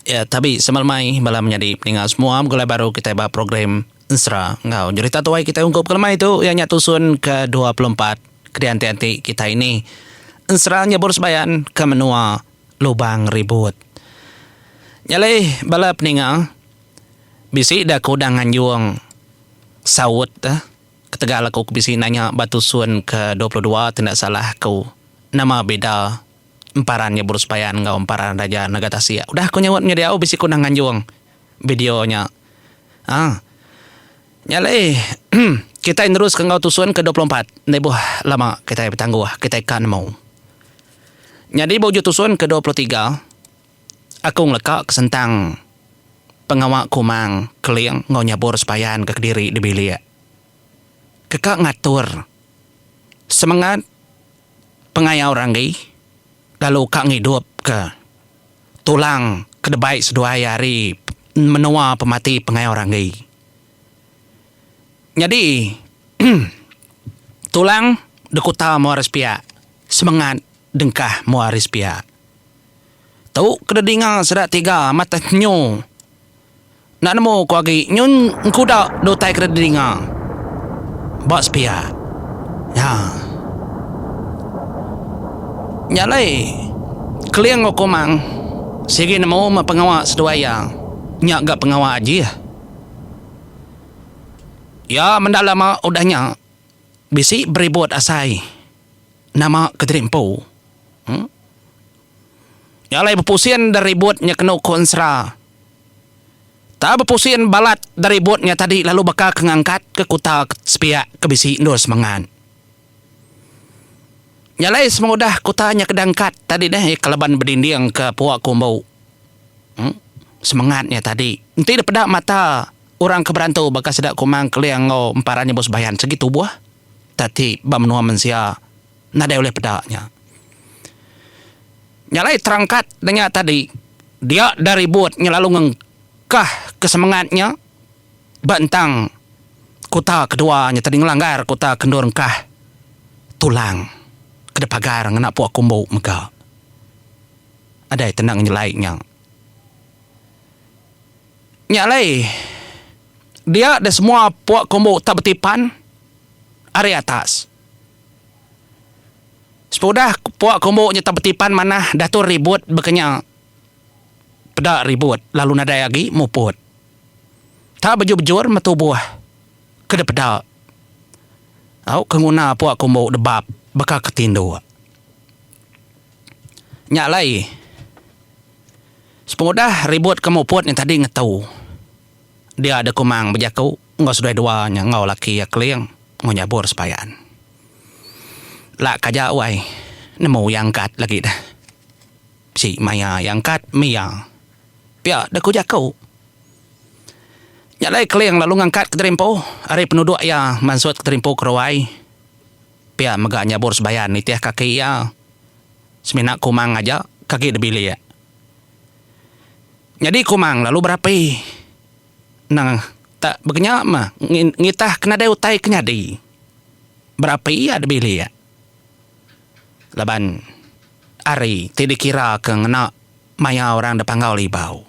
Ya tabi sama lemai bala menyadi peninga semua begulai baru kitai ba program Ensera enggau Jerita Tuai kitai ungkup ke lemai tu iya nya tusun ke 24 ke dianti-anti kitai ini Ensera Nyebur Sebayan ke menua Lubang Ribut. Nya alai bala peninga bisi da aku udah nganjung saut ketegal aku ke bisi nanya ba tusun ke 22 ti enda salah aku nama bida Emparan nya Burus Payan enggau emparan Raja Naga Tasik. Udah aku nyaut nya diau bisi ku udah nganjung video nya. Aa. Nya alai kitai neruska enggau tusun ke 24 enda ibuh lama kitai betangguh kitai ka nemu. Nyadi ba ujung tusun ke 23 aku ngeleka ke sentang pengawa Kumang Keling enggau Nyabur Sepayan ke kediri di bilik. Ke ka ngatur semengat pengayau Ranggi lalu ka ngidup ke tulang ke debai seduai ari menua pemati pengayau Ranggi. Nyadi tulang dekuta mua ari sepiak semengat dengkah mua ari sepiak. Tu ke dedinga sida tiga amat nyu. Enda nemu ku agi nyun engkuda dua utai ke didinga ba sepiak nya. Nya alai Keling enggau Kumang sigi nemu meh pengawa seduai iya nya ga pengawa ajih. Iya menda lama udah nya bisi beribut asai nama kediri empu. Nya alai bepusin da ribut nya kenu ku ensera. Ta bepusin balat da ribut nya tadi lalu baka ke ngangkat ke kuta ke sepiak ke bisi endur semengat. Nya alai semengudah kuta nya ke dangkat tadi deh ke laban bedinding ke pua kumbu. Em semengat nya tadi enti da peda mata orang ke berantu baka sida Kumang Keling enggau Emparan Nyebut Sebayan segi tubuh tati ba menua mensia. Nadai ulih peda nya. Nya alai terangkat da nya tadi, dia da ribut nya lalu ngengkah ke semengat nya ba entang kuta kedua nya tadi ngelanggar kuta ke endur engkah tulang ke dipagar ngena pua kumbu mega. Adai tenda ngenyelai nya. Nya alai dia da semua pua kumbu tak betipan ari atas. Sepengudah puak kumbu nya tau betipan manah datur ribut baka nya peda ribut lalu nadai agi muput. Tak bejur-bejur meh tubuh ke dipeda au ke nguna puak kumbu debap baka ke tinduk. Nya alai sepengudah ribut ke muput nya tadi ngetu dia deh Kumang bejaku enggau seduai dua nya enggau laki iya Keling enggau Nyabur Sepayan. Lak kaja wai nemu iya angkat lagi deh. Bisi maya iya angkat mih iya. Pia deh ku jaku. Nya alai Keling lalu ngangkat keterimpu ari penuduk iya mansut keterimpu ke ruai. Pia mega nyabur sebayan nitih kaki iya. Semina Kumang aja ke agi dibilik. Nyadi Kumang lalu berapi. Nang tak begenya meh ngitah ke nadai utai ke nyadi. Berapi iya dibilik. Laban ari ti dikira ke ngena maya orang da Panggau Libau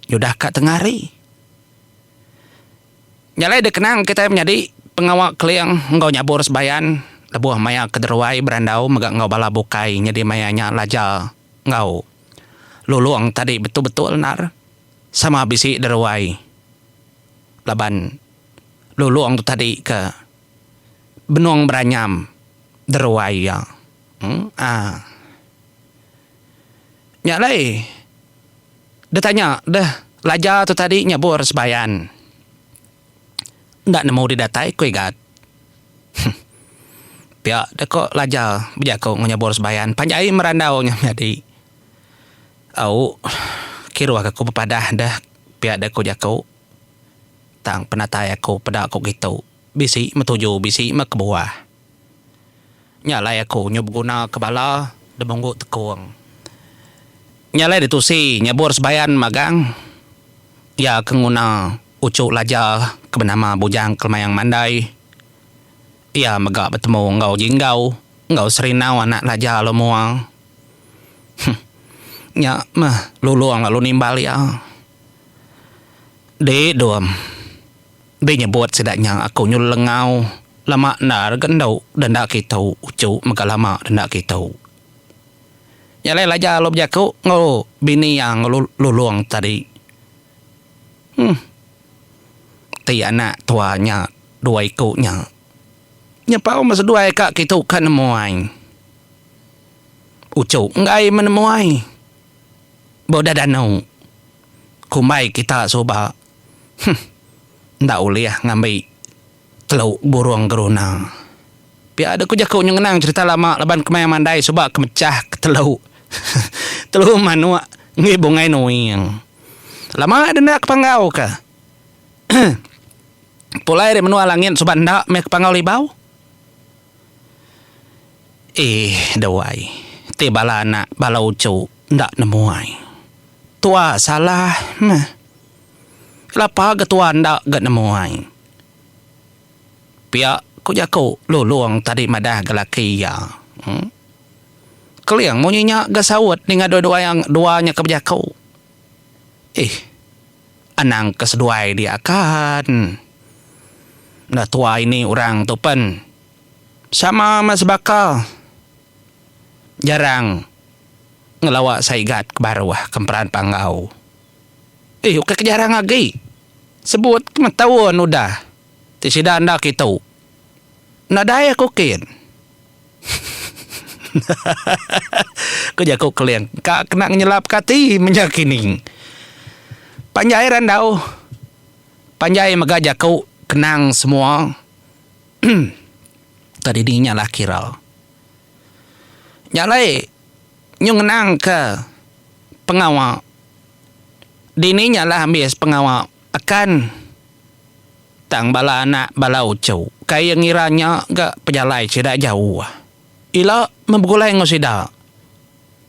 nyudah ka tengah hari. Nya alai dikenang kitai menyadi pengawa Keling enggau Nyabur Sebayan lebuh maya ke deruai berandau mega enggau bala bukai nyadi maya nya Laja enggau Lulong tadi betul-betul endar. Sama bisi deruai laban Lulong tu tadi ke benung beranyam deruai iya. Aa. Nya alai deh tanya deh Laja tu tadi nyebur sebayan. Enda nemu dih datai ku Igat. Huh. Pia deh ko Laja bejaku enggau nyebur sebayan panjai merandau nya menyadi. Au, kiruh ke aku bepadah deh pia deh ku jaku. Tang penatai aku peda ku kitu bisi meh tuju bisi meh kebuah. Nya alai aku nyu beguna ke bala da munggu tekung. Nya alai ditusi nyebur sebayan magang iya ke nguna uchu laja ke benama Bujang Kelemayang Mandai. Iya mega betemu enggau Jinggau enggau Serinau anak Laja Lomua. Huh. Nya meh Lulong lalu nimbal iya. Di dom. Di nyebut sida nya aku nyu lelengau lama endar ga endu denda kitu uchu mega lama denda kitu. Nya alai Laja lalu bejaku enggau bini iya enggau Lulong tadi. Huh. Ti anak tua nya dua iku nya. Nyepau meh seduai ka kitu ka nemuai. Uchu enggai meh nemuai. Ba udah danu. Kumbai kita suba. Huh. Enda ulih ngambi telu burung geruna. Pia deh ku jaku nyu ngenang cherita lama laban kemaya mandai suba ke mechah ke telu. Telu manuk enggi bungai nuing. Lama deh enda ke panggau ka. Pulai ari menua langit suba enda meh ke Panggau Libau. Eeh dewai ti bala anak bala uchu enda nemu ai. Tua salah meh. Lapa ga tua enda ga nemu ai. Pia ku jaku Lulong tadi madah ga laki iya. Keling munyi nya ga saut ninga dua-dua dua nya ke bejaku. Eeh. Anang ke seduai dia kan. Enda tuai ni orang tu pen. Sama meh sebaka. Jarang ngelawa saigat ke baruh ke emperan panggau. Eh ukai ke jarang agi. Sebut ke meh taun udah ti sida enda kitu. Nadai aku kin. Ku jaku Keling ka kena ngenyelapka ati menya kini. Panjai randau, panjai mega jaku kenang semua tadi dini nya lah kira. Nya alai nyu ngenangka pengawa dini nya lah ambis pengawa akan. Tang bala anak bala uchu kai iya ngira nya ga pejalai sida jauh. Ila meh begulai enggau sida.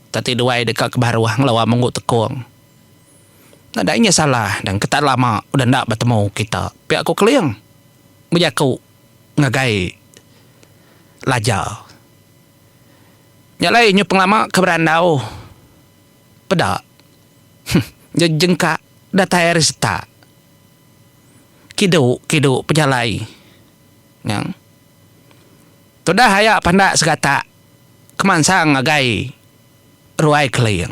Tati duai deka ke baruh ngelawa munggu tekong. Nadai nya salah dan ketat lama udah enda betemu kita pia ku Keling bejaku ngagai Laja. Nya alai nyu pengelama ke berandau peda huh jejengka datai ari setak. Kidu kidu pejalai nya. Tudah aya pandak segatak kemansang ngagai ruai Keling.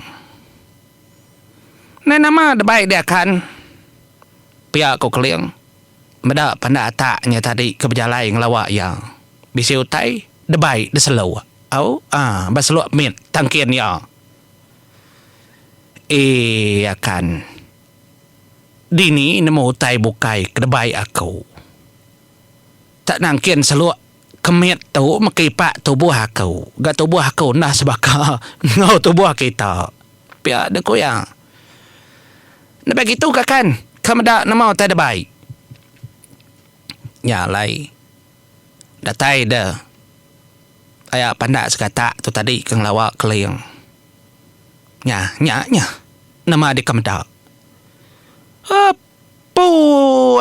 Ndai nama debai diakan pia ku Keling meda pandak atak nya tadi ke bejalai ngelawa iya. Bisi utai debai diseluk au aaa ba seluk mit tangkin iya. Eii akan. Dini nemu utai bukai ke debai aku. Tak nangkin seluk ke mit tu meki ipak tubuh aku. Ga tubuh aku enda sebaka enggau tubuh kita. Pia deh ku iya. Nebai kitu ka kan ka meda nama utai debai. Nya alai datai deh aya pandak segatak tu tadi ke ngelawa Keling. Nya nya nya nama deka meda. Apu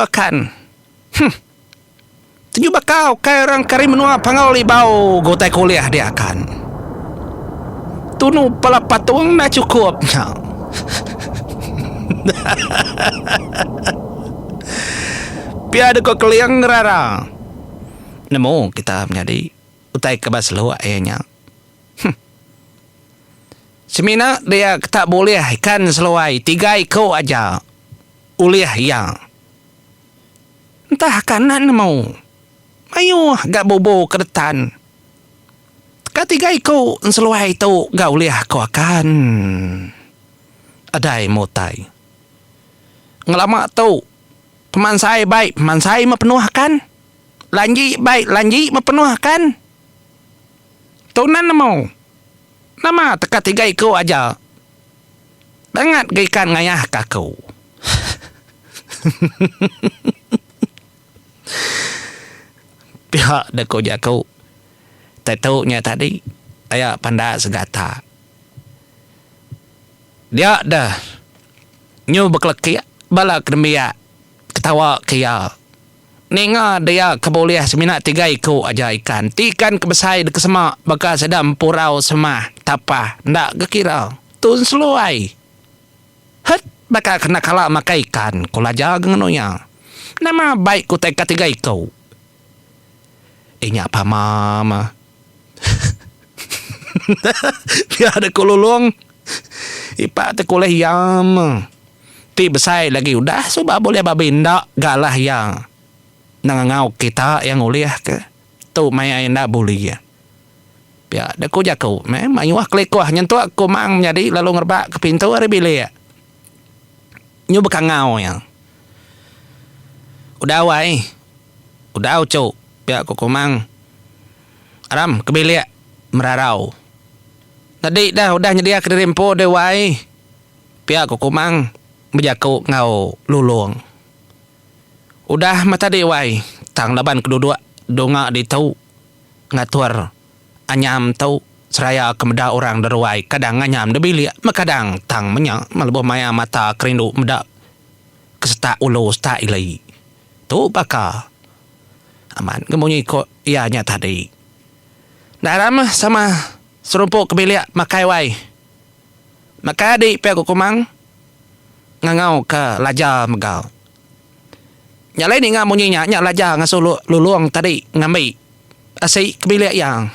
akan. Huh. Tenju baka ukai orang ke ari menua Panggau Libau ga utai ke ulih dia akan. Tunu pala patung enda chukup nya. Pia deka Keling ngerara. Nemu kita menyadi utai ke ba seluk iya nya. Huh. Semina dia ke tak bulih ikan seluai tiga iku aja ulih iya. Entah ka enda nemu. Mayuh ga bubu ke detan. Teka tiga iku enseluai tu ga ulih aku akan. Adai mutai. Ngelama tu pemansai bai pemansai meh penuh akan. Lanji bai lanji meh penuh akan. Tu nan nemu. Nama teka tiga iku aja. Bangat ga ikan ngayah ka aku. Pia deh ku jaku tai tu nya tadi aya panda segata. Dia deh nyu bekelekik bala ke nembiak ketawa ke iya. Ninga dia ke bulih semina tiga iku aja ikan. Ti ikan ke besai deka sema baka sida empurau semah tapah enda ga kira. Tu enseluai. Het baka kena kala makai ikan, ku Laja ga ngenu iya. Nama bai ku utai ka tiga iku. Inya pama mah. Pia deh ku Lulong. Ipak te kulih iya mah. Ti besai lagi udah suba bulih babi enda ga alah iya. Nengangau kita iya ngulih ke. Tu maya iya enda bulih. Pia deh ku jaku meh mayuh kelikuh nyentuk ku Mang menyadi lalu ngerebak ke pintu ari bilik. Nyu bekangau iya. Udah wai. Udah uchu pia ku Kumang. Aram ke bilik merarau. Nyadi dah udah nyedia kediri empu deh wai. Pia ku Kumang bejaku enggau Lulong. Udah meh tadi wai tang laban ke duduk dunga ditu. Ngatur anyam tu seraya ke meda orang deruai kadang nganyam de bilik mekadang tang menya melebuh maya mata kerindu meda ke setak ulu setak ili. Tu baka amat ga munyi ko iya nya tadi. Daram sama serumpu ke bilik makai wai. Makai adi pia ku Kumang ngangau ke Laja mega. Nya alai ninga munyi nya, nya Laja ngasuh Lulong tadi ngambi asi ke bilik iya.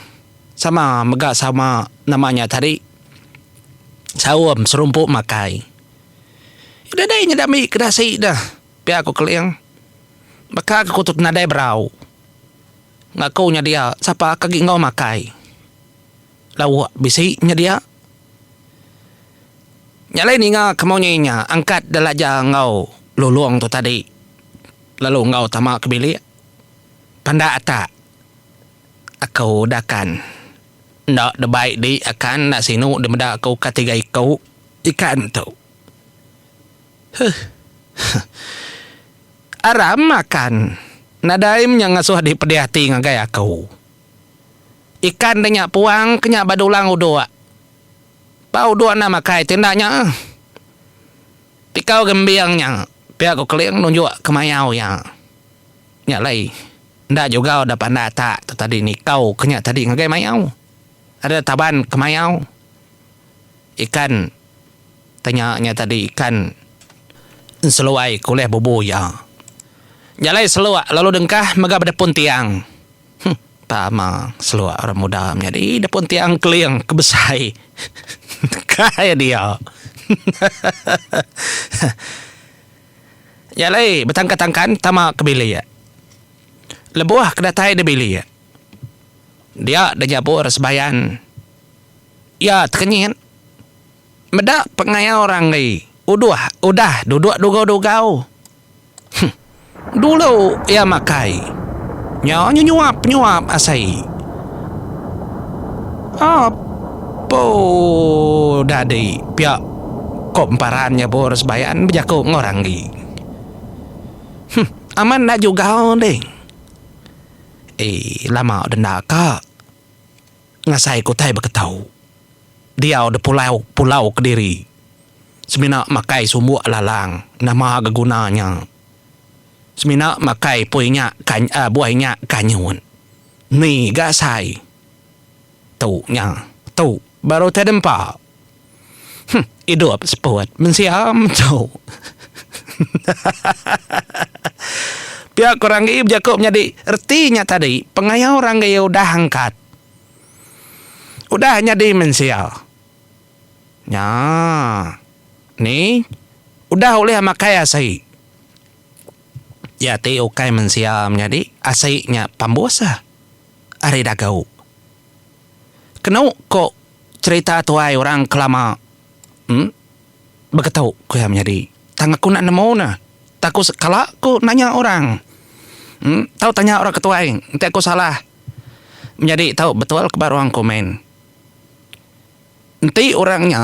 Sama mega sama nama nya tadi saum serumpu makai. Ida dai nyadi ambi ke asi dah pia ku Keling. Baka ke ku nadai berau. Ngaku nya dia sapa ke agi enggau makai. Lauk bisi nyedia. Nya alai ninga ke munyi nya angkat da Laja enggau Lulong tu tadi lalu enggau tama ke bilik. Pandak atak aku dakan enda debai di akan enda sinu di meda aku ka tiga iku ikan tu. Huh. Aram akan nadai menya ngasuh di pedih ati ngagai aku. Ikan da nya puang ke nya ba dulang udok. Ba udok enda makai ti enda nya. Tikau gembing nya pia ku Keling nunjuk ke mayau iya. Nya alai enda juga udah pandai atak tu tadi nikau ke nya tadi ngagai mayau. Ada taban ke mayau. Ikan tanya nya tadi ikan enseluai ke ulih bubu iya. Nya alai seluk lalu dengkah mega bedepun tiang. Huh, tama seluk orang muda menyadi depun tiang keling ke besai. Kai dia. Nya alai betangkan-tangkan tama ke bilik. Lebuh ke datai di bilik, dia da nyabur sebayan. Iya tekenyit meda pengayau ranggi uduh udah duduk dugau-dugau. Huh. Dulu iya makai. Nya nyenyuap-nyuap asai. Apo dadi pia ko emparan nyebur sebayan bejaku enggau Ranggi. Huh, amat enda jugau deh. Eii lama denda ka ngasai ke utai beketau. Diau de pulau pulau kediri. Semina makai sumbuk lalang nama ga guna nya. Semina makai pui nya buah inya kanyut. Ni ga asai. Tu nya tu baru tai dempa. Huh idup seput mensia mentu. Pia ku Ranggi bejaku menyadi reti nya tadi pengayau Ranggi udah angkat. Udah nyadi mensia. Nya. Ni, udah ulih makai asi. Iya ti ukai mensia menyadi asi nya pambus ah ari dagu. Kenu ko cherita tuai orang ke lama em beketu ku iya menyadi. Tang aku enda nemu ne. Tang aku kala ku nanya orang em tau tanya orang ke tuai enti aku salah menyadi tau betul ke ba ruang komen. Enti orang nya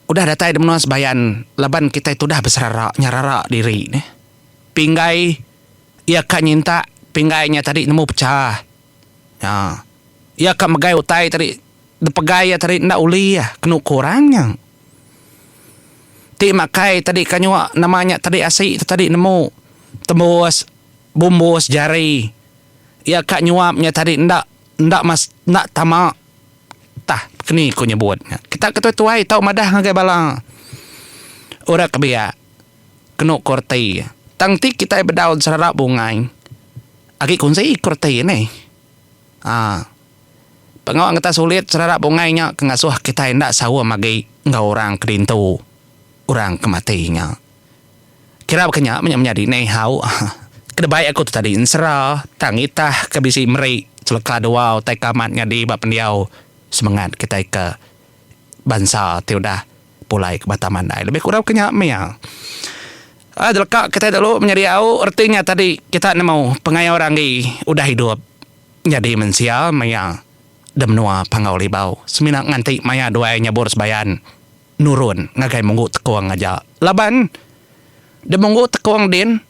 udah datai di menua Sebayan laban kitai tudah beserara nyerara diri neh. Pinggai iya ka nyintak pinggai nya tadi nemu pechah. Nya. Iya ka megai utai tadi dipegai iya tadi enda ulih kenu ku orang nya. Ti makai tadi ka nyua nama nya tadi asi tu tadi nemu tembus bumbus jari. Iya ka nyuap nya tadi enda enda mas enda tama. Tah. Keni ku nyebut nya. Kita ke tuai-tuai tau madah ngagai bala orang ke biak kenu ku reti. Tang ti kitai bedau serara bungai agi kunsi ku reti nih. Aa. Pengawa ngetas ulit serara bungai nya ke ngasuh kitai enda saum agi enggau orang ke dintu orang ke mati nya. Kira baka nya menya menyadi neh au. Kedebai aku tu tadi ensera tang itah ke bisi meri seleka dua utai ke amat nyadi ba pendiau semengat kitai ke bansa ti udah pulai ke Batang Mandai. Lebih kurang ke nya meh iya. Ai jeleka kitai dulu menyadi au reti nya tadi kita nemu pengayau ranggi udah idup nyadi mensia maya de menua Panggau Libau semina nganti maya duai nyabur sebayan. Nurun ngagai Munggu Tekong aja laban de Munggu Tekong din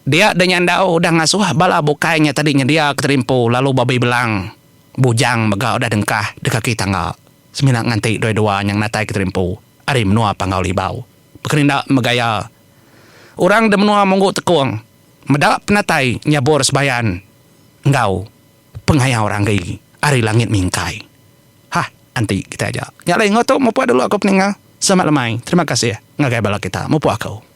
dia de Nyandau udah ngasuh bala bukai nya tadi nyedia ke terimpu lalu babi belang Bujang mega udah dengkah de kaki tangga semina nganti dua dua nya ngenatai ke terimpu ari menua Panggau Libau. Bekerinda megaya orang de menua Munggu Tekong meda penatai nyabur sebayan enggau pengayau ranggi ari langit mingkai. Hah, anti kitai aja. Nya alai enggau tu mupuk dulu aku peninga. Selamat lemai. Terima kasih ngagai bala kita. Mupuk aku.